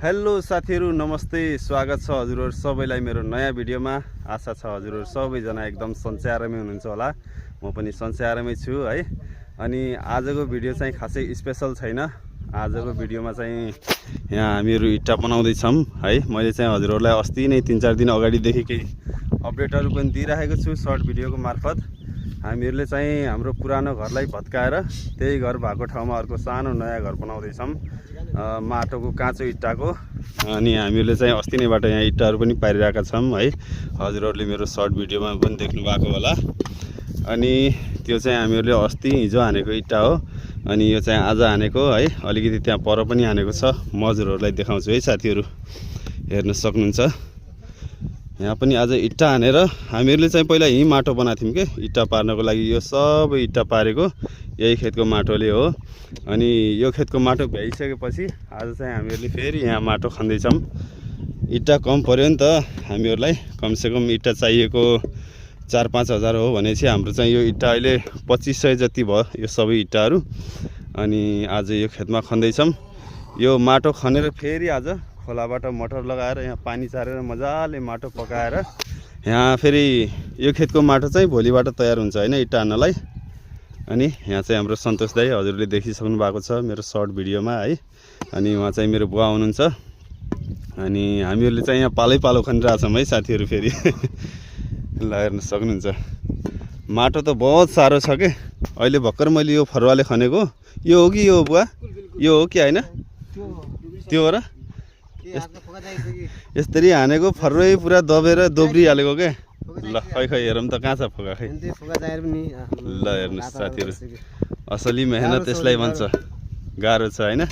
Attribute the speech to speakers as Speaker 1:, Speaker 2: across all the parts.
Speaker 1: Hello साथीहरु नमस्ते स्वागत छ हजुरहरु सबैलाई मेरो नयाँ भिडियोमा। आशा छ हजुरहरु सबैजना एकदम सन्चै आरामै हुनुहुन्छ होला। म पनि सन्चै आरामै छु है। अनि आजको भिडियो चाहिँ खासै स्पेशल छैन। आजको भिडियोमा चाहिँ यहाँ हामीहरु इट्टा बनाउँदै छौं है। मैले चाहिँ हजुरहरुलाई अस्ति नै 3-4 दिन अगाडिदेखि केही अपडेटहरु पनि दिइराखेको छु सर्ट भिडियोको मार्फत। हामीहरुले चाहिँ हाम्रो पुरानो घरलाई भत्काएर त्यही घर भएको ठाउँमा अर्को सानो नयाँ घर बनाउँदै छौं। माटोको काँचो इट्टाको। अनि हामीहरुले चाहिँ अस्ति नैबाट यहाँ इट्टाहरु पनि पारिरहेका छौं है। हजुरहरुले मेरो सर्ट भिडियोमा पनि देख्नु भएको होला। अनि त्यो चाहिँ हामीहरुले अस्ति हिजो हानेको इट्टा हो। अनि यो चाहिँ आज हानेको है। अलिकति त्यहाँ पर पनि हानेको छ। म हजुरहरुलाई देखाउँछु है साथीहरु, हेर्न सक्नुहुन्छ। यहाँ पनि आज इट्टा हानेर हामीहरुले चाहिँ पहिला यही माटो बनाथ्यौं के इट्टा पार्नको लागि। यो सबै इट्टा पारेको यही खेतको माटोले हो। अनि यो खेतको माटो भ्याइसकेपछि आज चाहिँ हामीहरुले फेरि यहाँ माटो खन्दै छौं। इट्टा कम पर्यो नि त हामीहरुलाई। कमसेकम इट्टा चाहिएको 4-5 हजार हो भनेपछि हाम्रो चाहिँ यो इट्टा अहिले 2500 जति भयो यो सबै इट्टाहरु। अनि आज यो खेतमा खन्दै छौं। यो माटो खनेर फेरि आज खोलाबाट मोटर लगाएर यहाँ पानी चारेर मजाले माटो पकाएर यहाँ फेरि यो खेतको माटो चाहिँ भोलिबाट तयार हुन्छ हैन इट्टा हान्नलाई। अनि यहाँ चाहिँ हाम्रो सन्तोष दाइ हजुरले देखिसक्नु भएको छ मेरो सर्ट भिडियोमा है। अनि उहाँ चाहिँ मेरो बुवा हुनुहुन्छ। अनि हामीहरुले चाहिँ यहाँ पालै पालो खनिरहेका छौं है साथीहरु फेरि। ल हेर्न सक्नुहुन्छ। माटो त बहुत सारो छ के। अहिले भर्खर मैले यो फरुवाले खनेको यो हो कि यो बुवा यो हो कि हैन त्यो हो र यसरी हानेको फरुवै पुरा दबेर दोब्रिहालेको के। ल खै खै हेरौँ त कहाँ छ फोका खै। ल हेर्नुस् साथीहरु, असली मेहनत यसलाई भन्छ। गाह्रो छ हैन।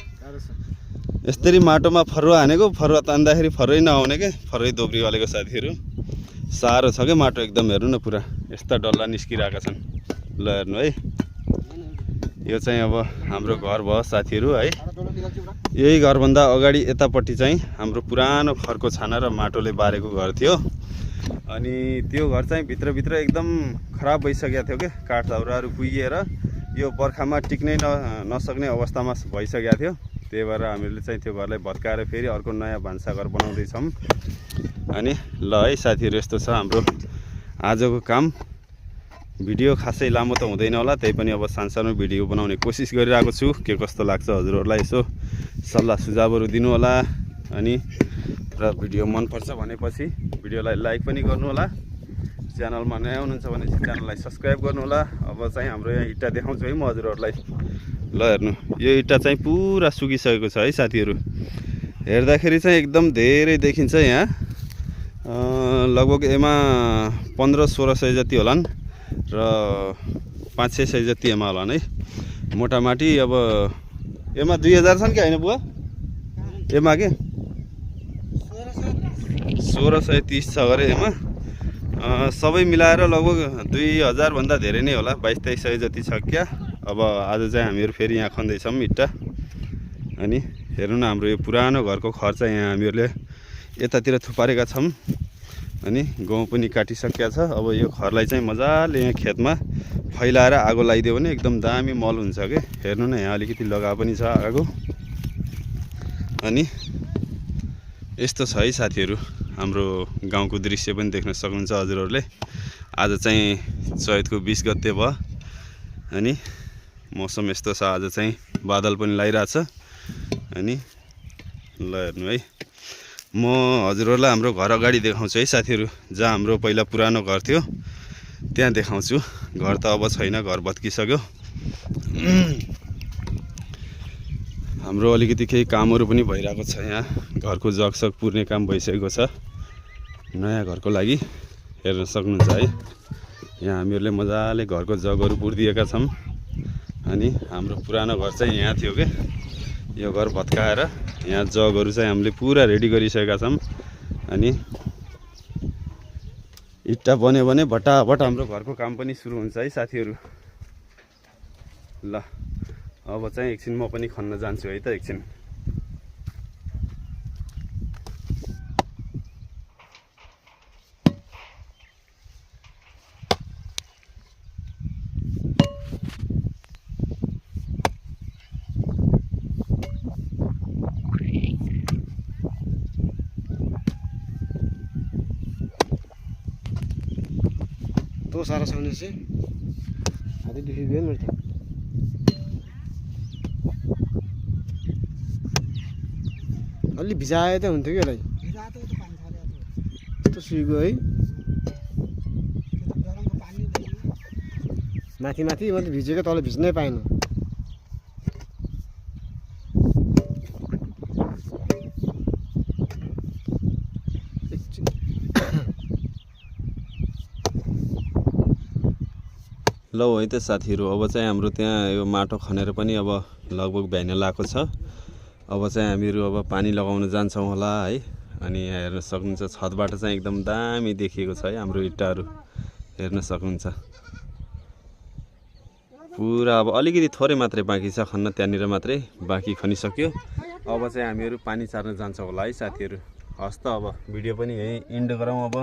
Speaker 1: यसरी माटोमा फरुवा हानेको फरुवा तान्दाखेरि फरुवै नआउने के फरुवै दोब्रिहालेको साथीहरु। सारो छ के माटो एकदम। हेर्नु न पुरा यस्ता डल्ला निस्किरहेका छन्। ल हेर्नु है। यो चाहिँ अब हाम्रो घर भयो साथीहरु है। यही घरभन्दा अगाडि यतापट्टि चाहिँ हाम्रो पुरानो खरको छाना र माटोले बारेको घर थियो। अनि त्यो घर चाहिँ भित्रभित्र एकदम खराब भइसकेको थियो के। काठ दाउराहरू कुहिएर यो बर्खामा टिक्नै नसक्ने अवस्थामा भइसकेको थियो। त्यही भएर हामीले चाहिँ त्यो घरलाई भत्काएर फेरि अर्को नयाँ भान्साघर बनाउँदै छौं। अनि ल है साथीहरु, यस्तो छ हाम्रो आजको काम। भिडियो खासै लामो त हुँदैन होला, त्यही पनि अब सानो भिडियो बनाउने कोसिस गरिरहेको छु। के कस्तो लाग्छ हजुरहरुलाई यसो सल्लाह सुझावहरु दिनु होला। अनि र भिडियो मन पर्छ भनेपछि भिडियोलाई लाइक पनि गर्नु होला। च्यानलमा नयाँ हुनुहुन्छ भने च्यानललाई सब्स्क्राइब गर्नु होला। अब चाहिँ हाम्रो यहाँ इट्टा देखाउँछु है म हजुरहरुलाई। ल हेर्नु, यो इट्टा चाहिँ पुरा सुकिसकेको छ है साथीहरु। हेर्दाखेरि चाहिँ एकदम धेरै देखिन्छ यहाँ। लगभग एमा 1500-1600 जति होलान् र 500-600 जति एमा होलान् है मोटामाटी। अब एमा 2000 छन् कि हैन बुवा एमा के 1630 छ गरे एमा। सबै मिलाएर लगभग 2000 भन्दा धेरै नै होला, 2200-2300 जति छ क्या। अब आज चाहिँ हामीहरु फेरि यहाँ खन्दै छौं इट्टा। अनि हेर्नु न हाम्रो यो पुरानो घरको खर चाहिँ यहाँ हामीहरुले यतातिर थुपारेका छौं। अनि गहुँ पनि काटिसकेको छ। अब यो खरलाई चाहिँ मजाले यहाँ खेतमा फैलाएर आगो लगाइदियो भने एकदम दामी मल हुन्छ के। हेर्नु न यहाँ अलिकति लगा पनि छ आगो। अनि यस्तो छ है साथीहरु हाम्रो गाउँको दृश्य पनि देख्न सक्नुहुन्छ हजुरहरुले। आज चाहिँ चैतको 20 गते भयो। अनि मौसम यस्तो छ, आज चाहिँ बादल पनि लागिरहेछ। अनि ल हेर्नु है, म हजुरहरुलाई हाम्रो घर अगाडि देखाउँछु है साथीहरु। जहाँ हाम्रो पहिला पुरानो घर थियो त्यहाँ देखाउँछु। घर त अब छैन, घर भत्किसक्यो। हाम्रो अलिकति केही कामहरु पनि भइरहेको छ यहाँ। घरको जगसग पुर्ने काम भइसकेको छ नयाँ घरको लागि। हेर्न सक्नुहुन्छ है। यहाँ हामीहरुले मजाले घरको जगहरु पुर्दिएका छौं। अनि हाम्रो पुरानो घर चाहिँ यहाँ थियो के। यो घर भत्काएर यहाँ जगहरु चाहिँ हामीले पुरा रेडी गरिसकेका छौं। अनि इट्टा बन्यो भने भटाभट हाम्रो घरको काम पनि सुरु हुन्छ है साथीहरु। ल अब चाहिँ एकछिन म पनि खन्न जान्छु है त एकछिन।
Speaker 2: सारा छाउने चाहिँ आधीदेखि गयो मेरो त अलि भिजाए त हुन्थ्यो कि यसलाई यस्तो सुइगयो है माथि माथि मात्रै भिजेको तल भिज्नै पाएन
Speaker 1: ल है त साथीहरू अब चाहिँ हाम्रो त्यहाँ यो माटो खनेर पनि अब लगभग भ्याइन लागेको छ अब चाहिँ हामीहरू अब पानी लगाउन जान्छौँ होला है अनि यहाँ हेर्न सक्नुहुन्छ छतबाट चाहिँ एकदम दामी देखिएको छ है हाम्रो इट्टाहरू हेर्न सक्नुहुन्छ पुरा अब अलिकति थोरै मात्रै बाँकी छ खन्न त्यहाँनिर मात्रै बाँकी खनिसक्यो अब चाहिँ हामीहरू पानी चार्न जान्छौँ होला है साथीहरू हस् त अब भिडियो पनि यहीँ इन्ड गरौँ अब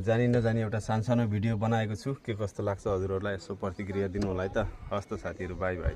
Speaker 1: जानी नजानी एउटा सानो भिडियो बनाएको छु के कस्तो लाग्छ हजुरहरूलाई यसो प्रतिक्रिया दिनु होला है त हस् त साथीहरू बाई बाई